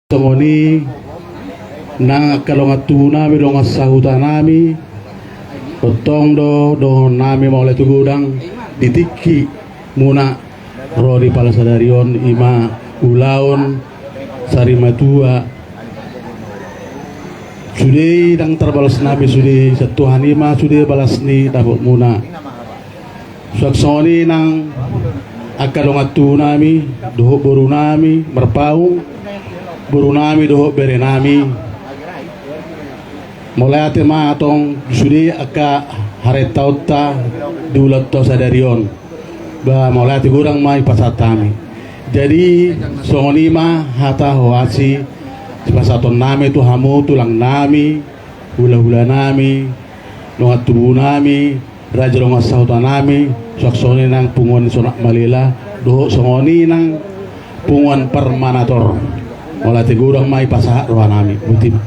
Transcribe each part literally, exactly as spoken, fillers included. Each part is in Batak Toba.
Songon i nang angka dongan tubu nami, dongan sahuta nami, tongtong do dohonon nami mauliate godang di tingki muna ro di pala sadari on, i ma ulaon sari matua. Sude i nang tarbalos nami sude, sian Tuhan i ma sude balas ni dapot muna. Suang songon i nang angka dongan tubu nami dohot boru nami marpaung, boru nami dohot bere nami. Mauliate ma tong sude angka harentaonta di ulaonta sadari on. Ba mauliate godang ma dipasahat hami. Jadi songon i ma hata hoasi sipasahaton nami tu hamu tulang nami, hulahula nami, dongan tubu nami, raja dongan sahuta nami, suang songon i nang punguan ni Sonak Malela dohot songon i nang punguan Parmanator. Mauliate godang ma dipasahat roha nami. Boti ma.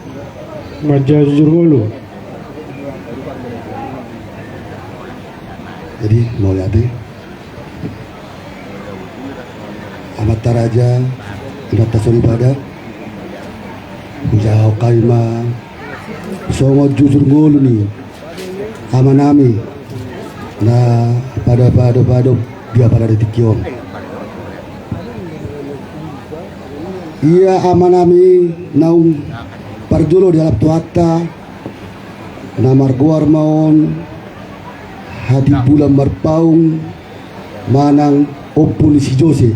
Manjujur ngolu. Jadi mauliate. Amanta raja, inanta soripada, hujahahon hami ma songon jujur ngolu ni ama nami na padopadop di apala di tingki on. Ia ama nami naung parjolo dialap Tuhanta, na margoar ma on Hatibulan Marpaung manang ompu ni si Jose.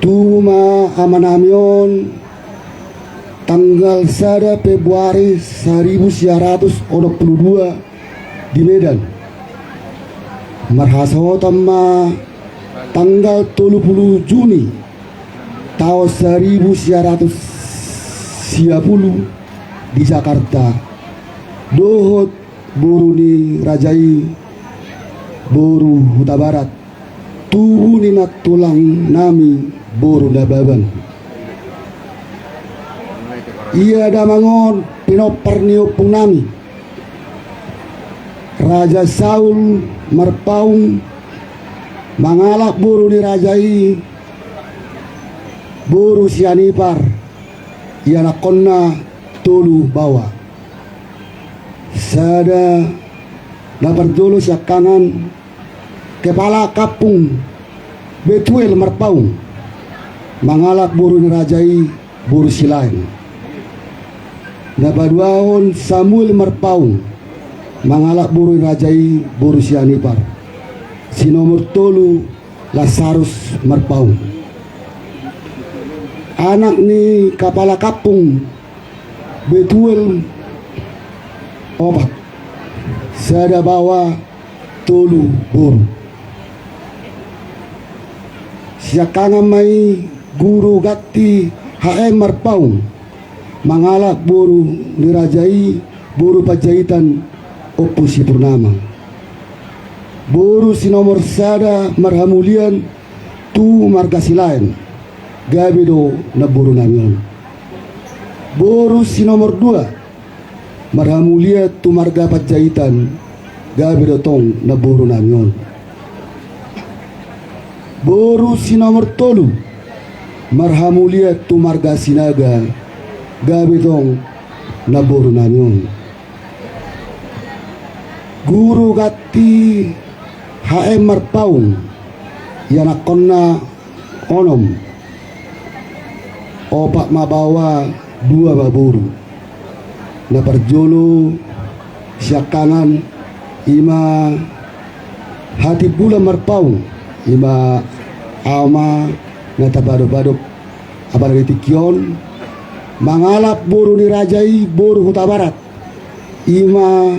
Tubu ma ama nami on tanggal sada Februari saribu sia ratus onom pulu dua di Medan. Marhasohotan ma tanggal tolu pulu Juni taon saribu sia ratus sia pulu di Jakarta dohot boru ni raja i, boru Hutabarat, tubu ni nantulang nami boru Nababan. Ia damang on pinompar ni ompung nami Raja Saul Marpaung mangalap boru ni raja i, boru Sianipar, ianakhonna tolu baoa. Sada na parjolo siangkangan kepala kampung Betuel Marpaung mangalap boru ni raja i, boru Silaen. Na paduahon Samuel Marpaung mangalap boru ni raja i, boru Sianipar. Si nomor tolu Lasarus Marpaung, anak ni kapala kampung Betuel, opat, sada baoa, tolu boru. Siangkangan ma i Guru Ganti H M Marpaung mangalap boru ni raja i, boru Panjaitan, Ompu Si Purnama. Boru si nomor sada marhamulian tu marga Silaen, gabe do namboru nami on. Boru si nomor dua marhamulian tu marga Panjaitan, gabe do tong namboru nami on. Boru si nomor tolu marhamulian tu marga Sinaga, gabe tong namboru nami on. Guru Ganti H M Marpaung, ianakhonna onom, opat ma baoa, dua ma boru. Na parjolo siangkangan i ma Hatibulan Marpaung, i ma ama na tapadopadop apala di tingki on, mangalap boru ni raja i, boru Hutabarat, i ma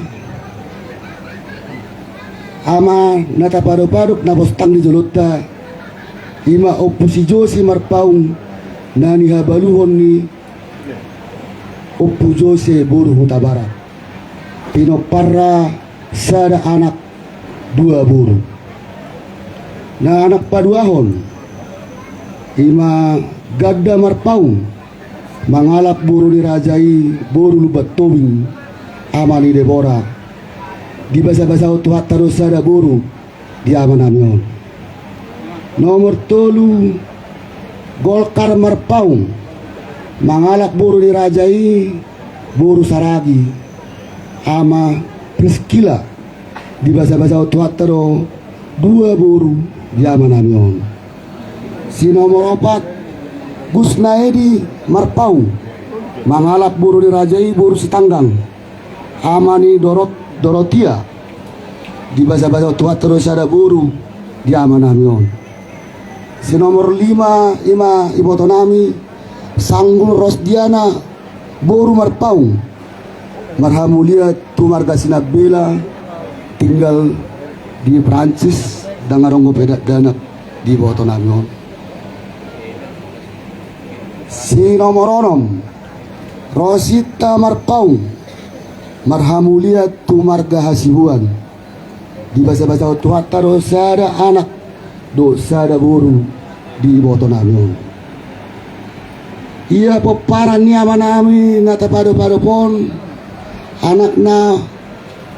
ama na tapadopadop na postang di jolonta, i ma Ompu Si Jose Marpaung, na nihabaluhon ni Ompu Jose boru Hutabarat. Pinomparna sada anak dua boru. Na anak paduahon i ma Ganda Marpaung mangalap boru ni raja i, boru Lumban Tobing, ama ni Debora. Dibasabasahon Tuhanta do sada boru di ama nami on. Nomor tolu Golkar Marpaung Mangalap boru ni raja i, boru Saragi, Ama Priskila. Dibasabasahon Tuhanta do dua boru di amanami on. Si nomor opat, Gusnaedi Marpaung, mangalap boru ni raja i, boru Sitanggang, ama ni Dorot-, Dorotia. Dibasabasahon Tuhanta do sada boru di amanami on. Si nomor lima, ima ibotonami, Sanggul Rosdiana boru Marpaung, marhamulian tu marga Sinambela, tinggal di Prancis, ndang adong dope dakdanak di ibotonami on. Si nomor onom, Rosita Marpaung, marhamulian tu marga Hasibuan. Dibasabasahon Tuhanta do sada anak dohot sada boru di ibotonami on. Ia pomparan ni amanami na tapadopadop on, anakna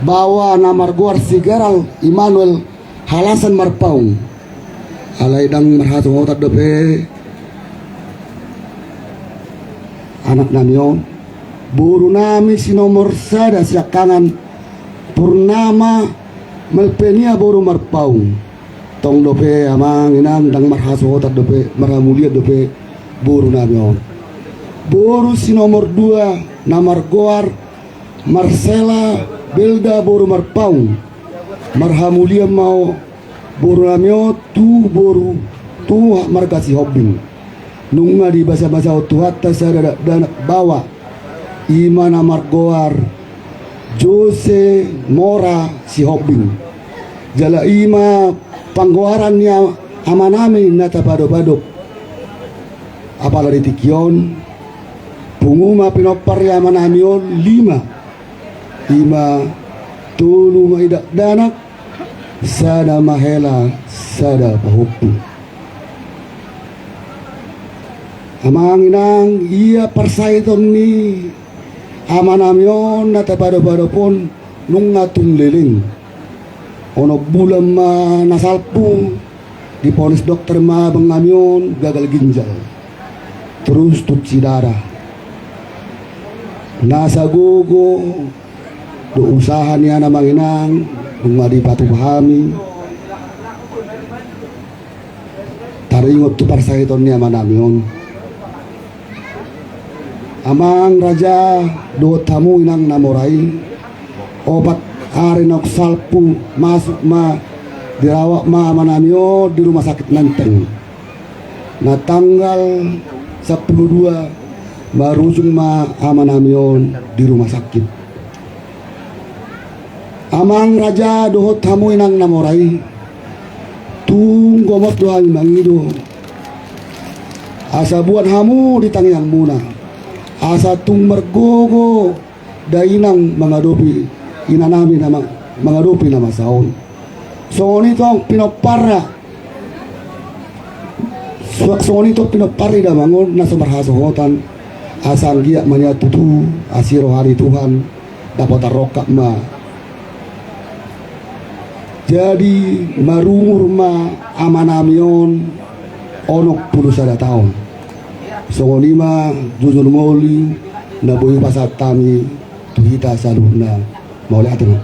baoa na margoar si Gerald Immanuel Halasan Marpaung. Alai ndang marhasohotan dope anaknami on. Borunami si nomor sada siangkangan, Purnama Malpenia boru Marpaung. Tong dope amang inang, ndang marhasohotan dope, marhamulian dope borunami on. Boru si nomor dua na margoar Marcela Belda boru Marpaung. Marhamulian ma borunami on tu boru, tu marga Sihombing. Nunga dibasabasahon Tuhanta sada dakdanak baoa, ima na margoar Jose Mora Sihombing. Jala ima panggoaran ni a-, amanami na tapadopadop. Apala di tingki on, pungu ma pinompar ni amanami on lima. Ima tolu ma i dakdanak, sada ma hela, sada pahompu. Amang inang, ia parsahiton ni amanami on na tapadopadop on nunga tung leleng. Onom bulan ma na salpu, diponis dokter ma abangmi on gagal ginjal. Terus cuci darah. Nasa gogo do usaha nian amang inang, nunga dipatupa hami. Taringot tu parsahiton ni amanami on. Amang raja dohot hamu inang na mora i, opat ari naung salpu masuk ma, dirawat ma amanami on di rumah sakit Menteng. Na tanggal sampulu dua marujung ma amanami on di rumah sakit. Amang raja dohot hamu inang na mora i, tung gomos do hami mangido asa boan hamu di tangiangmuna, asa tung margogo dainang mangadopi inanami na ma-, mangadopi na masa on. Songon i tong pinomparna, so-, songon i tong pinompar ni damang on na so marhasohotan, asa anggiat ma nian tutu asi roha ni Tuhan, dapotan rongkap ma. Jadi marumur ma amanami on onom pulu sada taon. Songon i ma jujur mauliate na boi pasahat hami tu hita saluhutna. Mauliate ma.